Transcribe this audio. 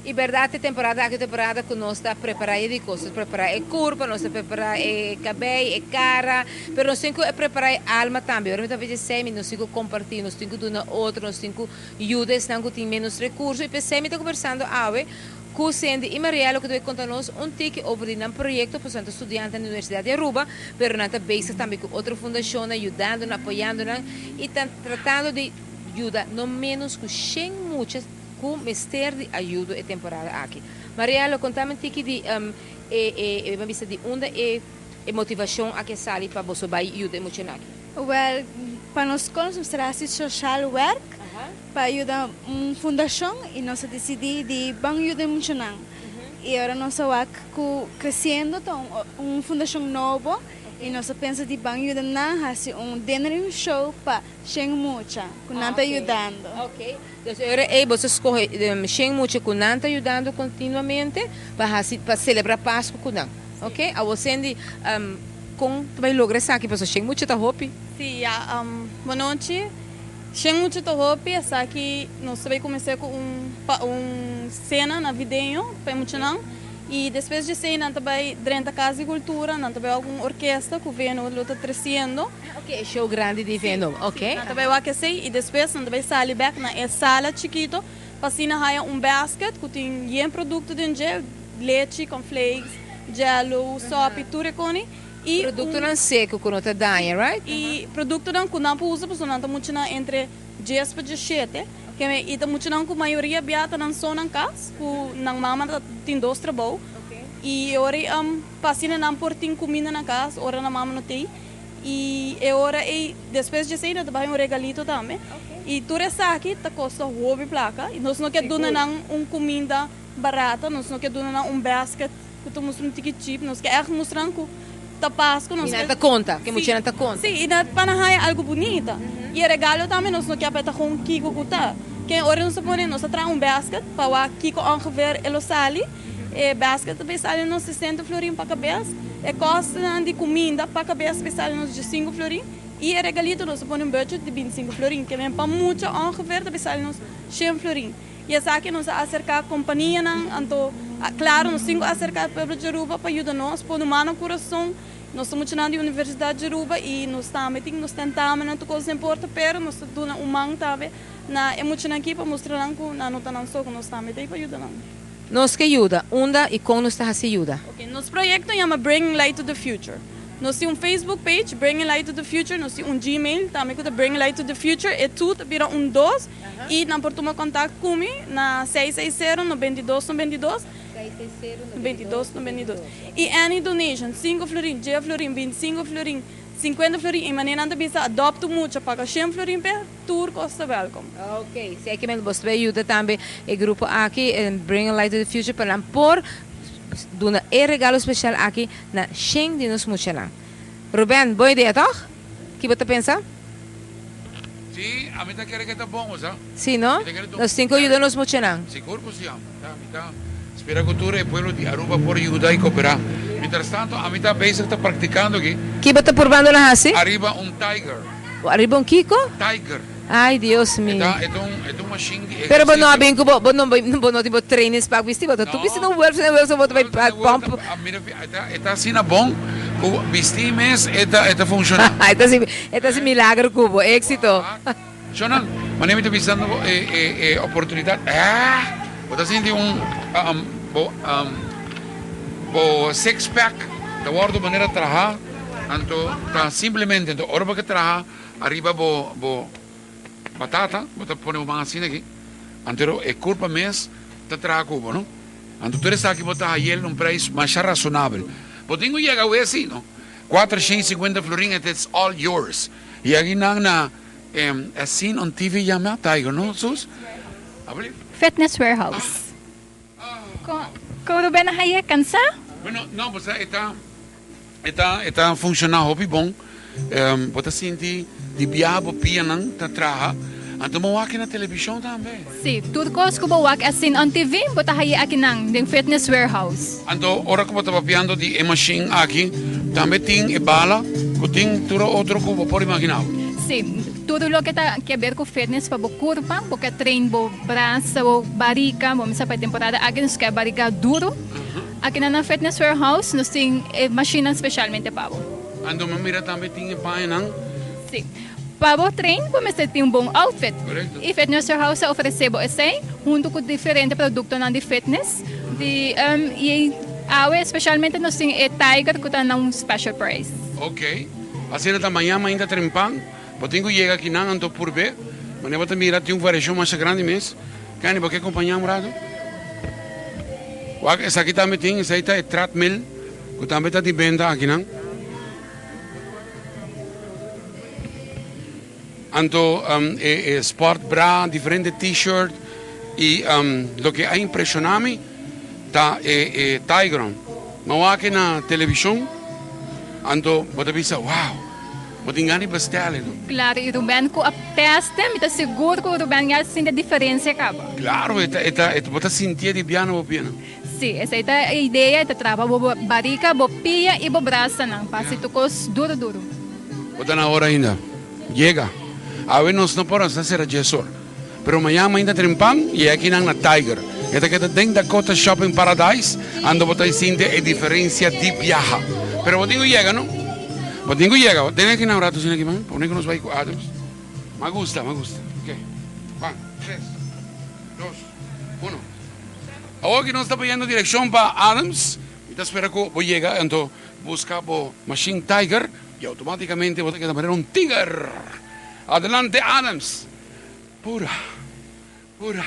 Y berdad e temporada aki temporada cu nos ta prepara e di cos, nos ta prepara e curpa, nos ta prepara e cabey, e cara, pero nos tin cu prepara e alma tambe. Ora mi ta bisa esey mi nos tin cu comparti, nos tin cu duna otro, nos tin cu yuda esnan cu tin menos recurso y p'esey mi ta conversando awe cu Cindy y Mariela cu ta bay conta nos un tiki over di nan proyecto pasobra nan ta studiante na Universidad di Aruba pero nan ta bezig tambe cu otro fundacionnan yudando nan, apoyando nan y ta tratando di yuda no menos cu shen mucha Cu mester di ayudo e temporada aki. Marielo, contame un tiki di e e e bisa di unda e e motivacion aki a sali pa boso bay yuda e muchanan aki. Wel, pa nos scol nos mester haci sociaal werk pa yuda un fundacion y nos a dicidi di ban yuda e muchanan. Y ora nos a wak cu Creciendo ta un un fundacion nobo y nos a pensa di ban yuda nan haci un dinner y un show pa Shen mucha cu nan ta yudando. Ok. Dus e ora ey boso scoge shen mucha cu nan ta yudando continuamente pa haci, pa celebra Pascu cu nan. Ok. Awor Cindy, con ta bay logra esaki? Pasobra shen mucha ta hopi. Si, ya. Bonochi. Shen mucha ta hopi. Esaki nos ta bay cuminsa cu un un cena navideño pa e muchanan. Y despues di esey nan ta bay drenta Cas di Cultura, nan ta bay wak un orkesta cu Veno lo ta treciendo. Ok, e show grandi di Veno, ok. Si, nan ta bay wak esey y despues nan ta bay sali bek na e sala chikito pa asina haya un basket cu tin yen producto den dje, lechi, cornflakes, jello, sopi, tur e coni. Y un. Productonan seco cu no ta daña, right? Y productonan cu nan por usa pasobra nan ta muchanan entre dies pa dieshete. Keme i ta muchanan ku mayoria bia ta nan so nan kas, ku nan mama ta tin dos trabou. I e ora ei pa asina nan por tin kuminda na kas ora nan mama no t'ei. I e ora ei despues di esei nan ta bai un regalito tambe. I tur esaki ta kosta hopi plaka. I nos no ke duna nan un kuminda barata, nos no ke duna nan un basket ku ta mustra un tiki cheap. Nos ke ègt mustra nan ku ta Pasku nos ke. I nan ta konta, ke muchanan ta konta. Si, i nan pa nan haña algu bunita. I e regalo tambe nos no ke pa e ta kon kiko ku ta. Ken ora nos ta pone, nos ta traha un basket pa wak kiko ongeveer e lo sali. E basket ta bay sali nos sesenta florin pa kabes. E kostonan di kuminda pa kabes ta bay sali nos diesinku florin. I e regalito nos ta pone un budget di bintisinku florin. Ke men pa mucha ongeveer ta bay sali nos shen florin. I esaki nos a aserká kompanianan, anto klaro nos tin ku aserká e pueblo di Aruba pa yuda nos pone un mano kurason. Nos ta muchanan di Universidat di Aruba i nos tambe tin nos tentamennan tur kos den porta, pero nos ta duna un man tambe na e muchanan aki pa mustra nan ku nan no ta nan so, ku nos tambe ta ei pa yuda nan. Nos ke yuda, unda i kon nos ta hasi yuda? Ok, nos proyekto yama Bringing Light to the Future. Nos tin un Facebook page, Bringing Light to the Future, nos tin un Gmail tambe ku ta Bringing Light to the Future, e tu ta bira un dos i nan por tuma kontakt ku mi na seis seis sero 92 92, 92 92. I any donation, sinku florin, dje florin, bintisinku florin, sinkuenta florin, i manera nan ta bisa adopt un mucha paga shen florin p'e, tur kos ta wèlkom. Ok, si aki men bos ta bay yuda tambe e grupo aki, Bringing Light to the Future, pa nan por duna e regalo special aki na shen di nos muchanan. Ruben, bon idea toch? Ki bo ta pensa? Sí, ami ta kere ke ta bon, bo sa. Sí, no? Mi ta kere ta un Nos tin ku yuda nos muchanan. Sigur ku sí, ami ta, mi ta spera ku tur e pueblo di Aruba por yuda i koperá. Mientras tanto, ami ta bezig ta praktikando aki. Ki bo ta purbando na hasi? Ariba un tiger. Ariba un kiko? Tiger. Ay, Dios mi. E ta, e ta un, e ta un machine di Pero bo no a ehersisio. bin ku bo, bo no, bo no tin bo trainingspak bisti, bo ta tur bisti na wèlf, na wèlf, bo ta bai pòmp. Mira, e ta, e ta asina bon ku bisti mes e ta, e ta funshoná. E ta hasi, e ta hasi milagro ku bo. Éksito. Shonan, manera mi ta bisando bo e, e, e oportunidat, ah, bo ta sinti un, bo, bo six pack ta wòrdu manera traha, anto ta simplemente, anto ora bo ke traha Ariba bo bo batata bo ta pone bo man asina aki anto e curpa mes ta traha cu bo no anto tur esaki bo ta hayel na un prijs masha razonabel bo tin cu yega awe si no 450 florin it is all yours y aki nan na as seen on TV yama Tiger no Sus? Fitness Warehouse. Con Ruben a haye cansa? Bueno no pasobra e ta. E ta e ta funciona hopi bon. Bo ta sinti di biaha bo pianan ta traha. Anto bo wak na television tambe. Si, tur cos cu bo wak asin on TV bo ta haye akinan den Fitness Warehouse. Anto ora cu bo ta papiando di e machine aki tambe tin e bala cu tin tur otro cu bo por imagina bo. Si. Tur loke ta keber ku fitness pa bo kurpa, bo ke train bo brasa, bo barika, bo mester pa e temporada aki nos ke barika duru. Aki na nan Fitness Warehouse nos tin e mashinnan specialmente pa bo. Anto mi a mira tambe tin e pañanan. Si. Pa bo train bo mester tin un bon outfit. Korekto. I Fitness Warehouse ta ofrece bo esei hunto ku diferente produktonan di fitness di i awe specialmente nos tin e Tiger ku ta na un special price. Ok. Asina ta mañan mainta trempan. Bo tin ku yega akinan anto purbe. Manera bo ta mira tin un variashon masha grandi mes. Kenny, bo ke kompañá un ratu? Wak, esaki tambe tin, esei ta e treadmill ku tambe ta di benta akinan. Anto e sport bra, diferente t-shirt i loke a impreshoná mi ta e Tigron. Mi a wak na televishon anto bo ta bisa, wow! Bo tin gana di bestèl e no? Claro, y Ruben cu a teste, mi ta sigur cu Ruben ya sinti e diferencia caba. Claro, e ta, e ta, bo ta sintié di bia na bo pianan. Si, esey ta e idea, e ta traba bo barica, bo pia y bo brasanan pa haci tur cos duro duro. Bo ta na ora ainda? Yega. Awe nos no por hasta cera dies or. Pero mañan mainta trempan y akinan na Tiger. E ta keda den Dakota Shopping Paradise, ando bo ta sinti e diferencia di biaha. Pero bo tin cu yega no. Bo tin cu yega. Tene akinan un rato asina aki man, pone cu nos bay cu Adams. Ma gusta, ma gusta. Ok. Ban. Tres, dos, uno. Awor ki nos ta bayendo direccion pa Adams, mi ta spera cu bo yega anto busca bo machine Tiger y automaticamente bo ta keda manera un tiger. Adelante Adams. Pura, pura.